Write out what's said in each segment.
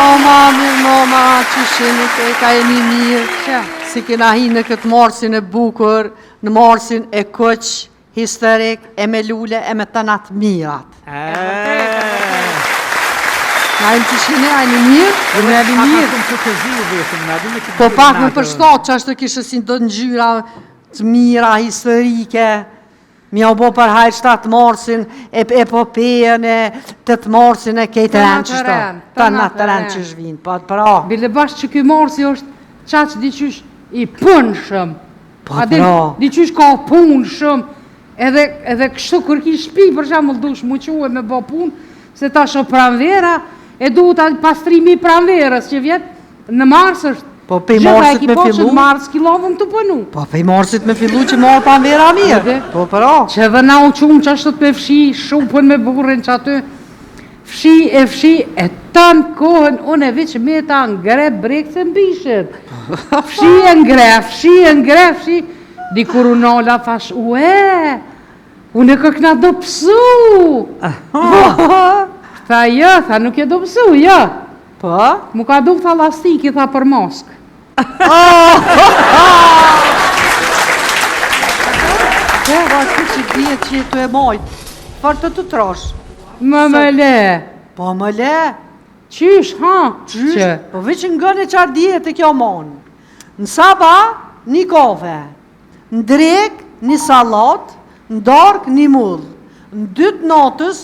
Mirëmrama, mirëmrama, qysh jeni krejt, a jeni mirë, Që? si kena hi në këtë marsin e bukur, në marsin e kuq, historik, e me lule, e me tëna të mirat. Na jemi qysh jeni, a jeni mirë? Jemi jeni mirë? Shumë të të zi vetëm, na di me të Po pak më përshtat, që ashtu kishë si do ngjyra të mira, historike, Mi u bo për hajr 7 marsin, e epopejën e 8 marsin e kejtë Tëna rënë të që shto. rënë, Tëna tëna të të rënë rënë. që zhvinë, po pra. Bile bash që ky marsi është qaq diqysh i punshëm. Po, A din, pra. diqysh ka punë shumë. Edhe, edhe kështu kur ki shpi, për shembull, dush mu çu e me bo punë, se tash o pranvera, e duhet atë pastrimi i pranverës që vjet në mars është. Po, pej Gjitha e marsit ki me po që fillu. në mars ki lavëm të punu. Po, pej marsit me fillu që marë pranvera mirë. Edhe? Po, pra. Që edhe na u qumë që ashtu të me fshi, shupën me burrin që aty, fshi e fshi, e tanë kohën, unë e veç me ta ngre brekë se mbishet. Fshi e ngre, fshi e ngre, fshi, dikur u nala, thash, ue, unë e kërkna do psu. Tha, jo, tha, nuk e do psu, jo. Po? Mu ka duk, tha, lastiki, tha, për maskë. Po, ashtu që dihet që je tu e majt. Fort të të trosh. Më më le. Po, më le. Qysh, ha? Qysh? Që? Po, veç ngënë e qarë dihet e kjo monë. Në saba, një kafe. Në drekë, një sallat, në darkë, një mull. Në dytë natës,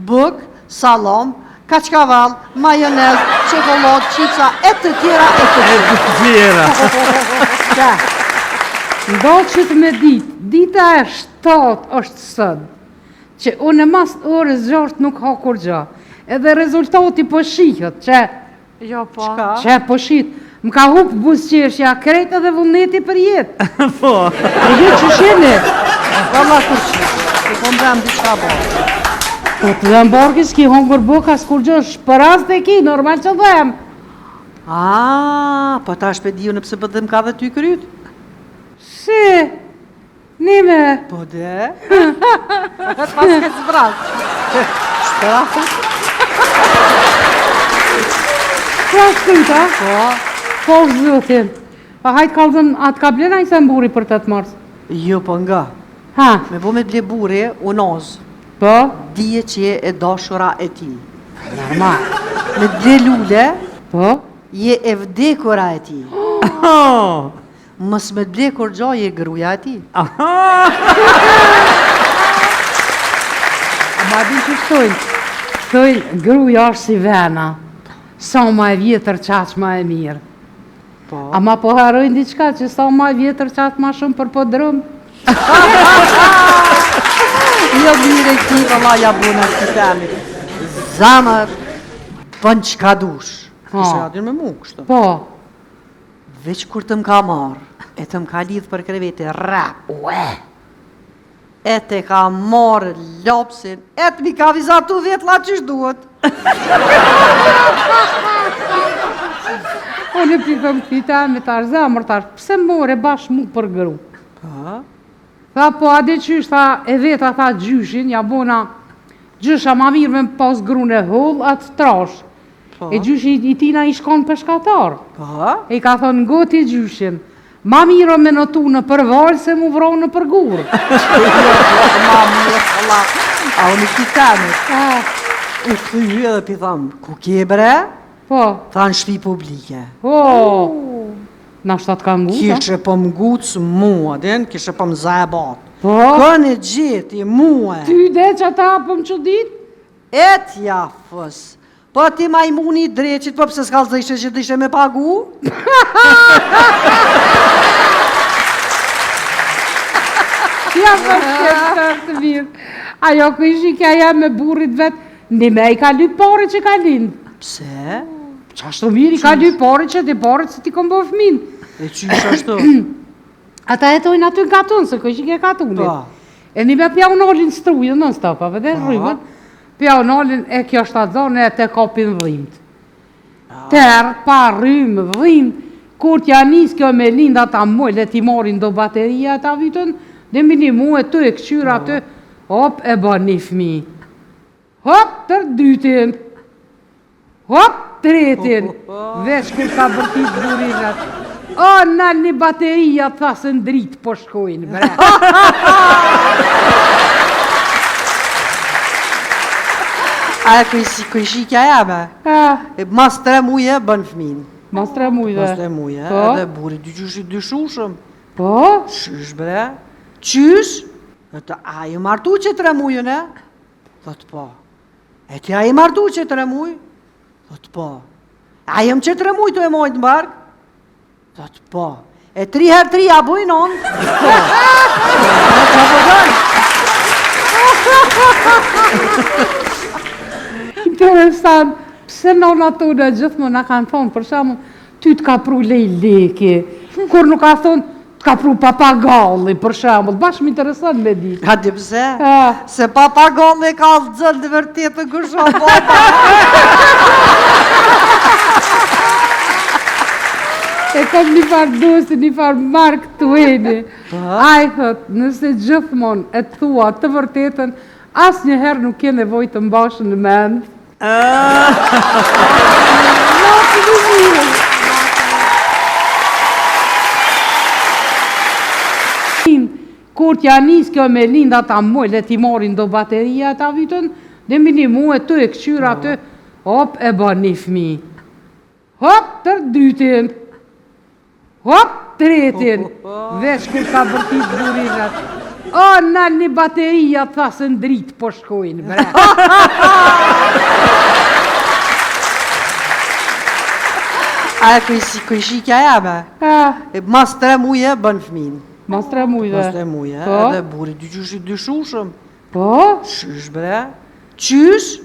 bukë, sallam, kaçkavall, majonez, çokollatë, çipsa, e të tjera, e të tjera. Tjera. Qa? Ndodh që të me ditë, dita e 7 është sot, që unë mas orës 6 nuk ha kur gjë. Edhe rezultati po shihet, që, Jo, po. Çka? që po shihet. Më ka hup buzëqeshja krejt edhe vullneti për jetë. Po. E ju që shini? Valla kur që, se po më dhem diçka bo. Po të dhem barki, s'ki hongër buka, s'kur gjë, shpëraz të ki, normal që dhem. A, po tash pe di unë pse po dhem ka dhe ty kryt? Si? Nime? Po de? Pas ke zbraz. Shpëraz. Pra shkryt, a? Po. Po, zotin. Pa hajt kallzëm, a të ka blen ai sen burri për 8 mars? Jo, po nga. Ha, Me bo me ble burri, unaz. po? Dije që je e dashura e ti. Normal. Me të ble lule, Po? je e vdekura e ti. Oh. Mos me të ble kur gjo, je gruja e ti. A ma din që thojnë? Thojnë, gruja është si vena. Sa ma e vjetër, qaq ma e mirë. Po. Ama po harrojnë diçka që sa ma e vjetër, qaq ma shumë për podrum. Jo mirë e ki, valla ja bona këti temit. Zamër, bën qka dush. Po. Kishe adin me mu, kështu. Po, Veç kur të më ka marrë, e të më ka lidhë për kreveti, rap, ue, e të ka marrë lopsin, e të mi ka vizatu vjetla qysh duhet. unë e pi thëm këti temit tash, zemër tash, pse more bash mu për gru? Po, Tha, po, a di qysh, tha, e veta, tha, gjyshin, ja bona, gjysha ma mirë me pas grun e holl, atë trash. po, E gjyshi i tina i shkon peshkatar. po, E i ka thonë ngoti gjyshin, ma mirë o me notu në përval se mu vro në përgur. ma mirë, valla, a unë i këti temit. Ah, U këthy edhe pi tham, ku ke bre? Po, Tha në shtëpi publike. po, na shtat ka ngut, a? Kishe po më gucë mua, din, kishe po më zae bat. Po, Kën e gjeti mua. ty de që ata po më çudit? E t'ja fës. Po ti majmuni i dreqit, po pse s'kallzojshe që dishe me pagu? Ja, po, të mirë. Ajo ku ishi kja jam me burrit vet, ndime i ka lyp pare që ka lind. Pse? Qashtu mirë i ka lyp pare që ti pare që ti kom bo fëmin. E qysh ashtu? Ata jetojnë aty në katun, se kështë i ke katunit. Po. E një me pja unolin strujën, non stop, apo dhe Po. rrymën, pja unolin e kjo shtatzone e të kapin dhimt. Ter, pa rrymë, dhimt, kur t'ja nis kjo me lind ata mojle t'i marrin do bateria ta vytën, dhe minimu e tu e këqyr aty, hop e bën një fmi. Hop, tër dytin. Hop! Tretin, veç kur ka bërtit burri vet. O, nalni bateria, tha se n'dritë po shkojnë, bre. A e kojshikja jeme? E mas tre muje bën fëmin. Mas tre mujve. Mas tre muje, Po? edhe burri dyqysh i dyshushëm. Po? Qysh bre? Qysh? Thotë, a je martu që tre mujën e? Thotë po. E ti a je martu që tre muj? Thotë po. A jem që tre muj tu e majtë në bark? Thotë po. E tri herë tri a bujnë onë? Po. Qa po dojnë? Interesant, pse nonat tona gjithmonë na kanë thonë, për shembull, ty të ka pru lejleki, kur nuk ka thonë, të ka pru papagalli, për shembull, bash më interesant me di. A di pse? Ah. Se papagalli ka zënë të vërtetën kësha baba. E kam një farë dosti, një farë Mark Twaini. Ai thot, nëse gjithmonë e thua të vërtetën, asnjëherë nuk ke nevojë të mbash në mend. Natën e mirë. Kur t'ja nis kjo me lind ata moj, le t'i marrin do bateria ata vitën, dhe minimu e tu e këqyr aty, hop e bën një fmi. Hop të dytin. Hop tretin. Veç kur ka bërtit burri vet. O, nalni bateria, tha se n'dritë po shkojnë, bre. A e kojshikja jeme? Ah, E mas tre muje bën fëmin. Mas tre mujve. Mas tre muje, Po? edhe burri dyqysh i dyshushëm. Po? Qysh bre? Qysh?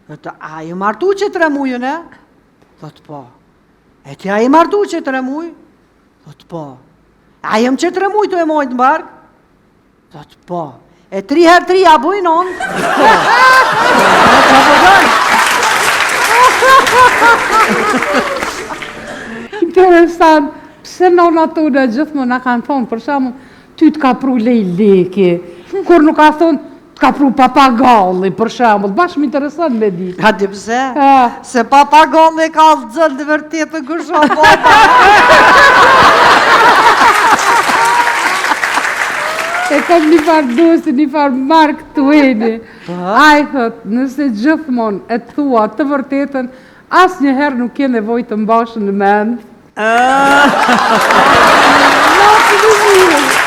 Thotë, a je martu që tre mujën e? Thotë po. E ti a je martu që tre muj? Thotë po. A jem që tre muj tu e majtë në bark? Thotë po. E tri herë tri a bujnë onë? Po. Qa po dojnë? Interesant, pse nonat tona gjithmonë na kanë thonë, për shembull, ty të ka pru lejleki, kur nuk ka thonë, të ka pru papagalli, për shembull, bash më interesant me di. A di pse? Ah. Se papagalli ka zënë të vërtetën kësha baba. E kam një farë dosti, një farë Mark Twaini. Ai thot, nëse gjithmonë e thua të vërtetën, asnjëherë nuk ke nevojë të mbash në mend. Natën e mirë.